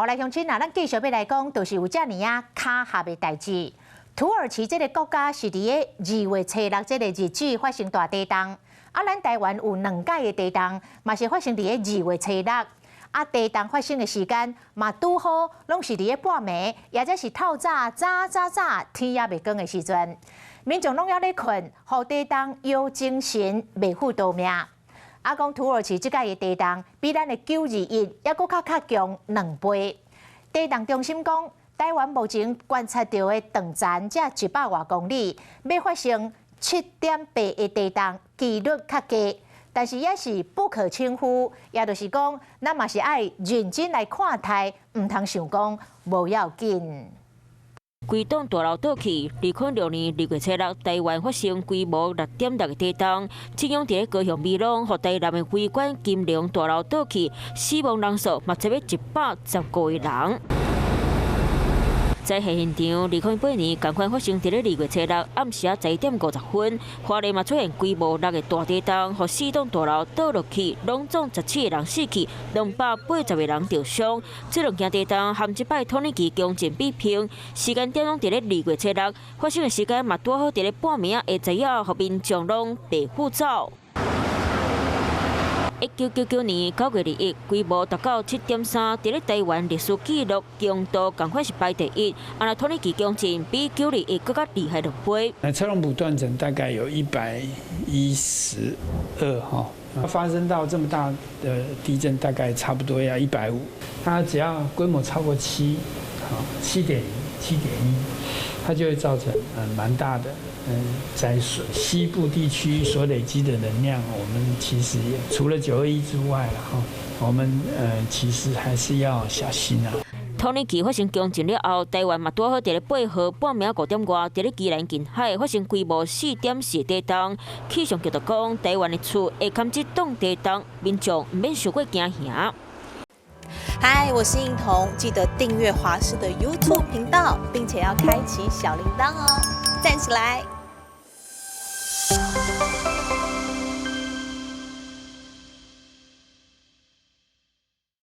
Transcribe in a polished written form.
來鄉親啊，咱繼續欲來講，就是有遮爾仔巧合的代誌。土耳其這個國家是佇咧二月初六這個日子發生大地動，啊，咱台灣有兩擺的地動，嘛是發生佇咧二月初六。啊，地動發生的時間嘛拄好，攏是佇咧半暝，抑者是透早早早早天猶未光的時陣，民眾攏猶咧睏，予地動搖精神，袂赴逃命。啊，講土耳其這擺的地動比咱的921猶閣較較強兩倍。地動中心講，台灣目前觀察著的斷層才一百外公里，欲發生7.8的地動，幾率較低，但是也是不可輕忽，也就是講，咱嘛是愛認真來看待，毋通想講無要緊。規棟大樓倒去，2006年2月初六，台灣發生規模6.6的地動，震央佇咧高雄美濃，予台南的會館金龍大樓倒去，死亡人數嘛超過115個人。災害現場，2018年仝款發生佇咧二月初六暗時仔10點50分，花蓮嘛出現規模6的大地動，予四棟大樓倒落去，攏總17個人死去，280個人著傷。這兩件地動和這擺土耳其強震比拼，時間點攏佇咧二月初六，發生的時間嘛拄好佇咧半暝仔下晝仔，予民眾攏白赴走。1999年9月21，規模達到7.3，佇咧台灣歷史紀錄強度仝款是排第一。啊，若土耳其強震比921閣較厲害兩倍。那車籠埔斷層大概有112哈，發生到這麼大的地震，大概差不多要150。它只要規模超過七，好7.0、7.1，它就會造成蠻大的災損。西部地區所累積的能量，我們其實除了921之外啦，哈，我們其實還是要小心啊。土耳其發生強震了後，台灣嘛拄好佇咧8號半暝5點外，佇咧宜蘭近海發生規模4.4地動。氣象局就講，台灣的厝會堪這棟地動，民眾毋免傷過驚嚇。嗨，我是應彤，記得訂閱華視的 YouTube 頻道，並且要開啟小鈴鐺哦，讚起來！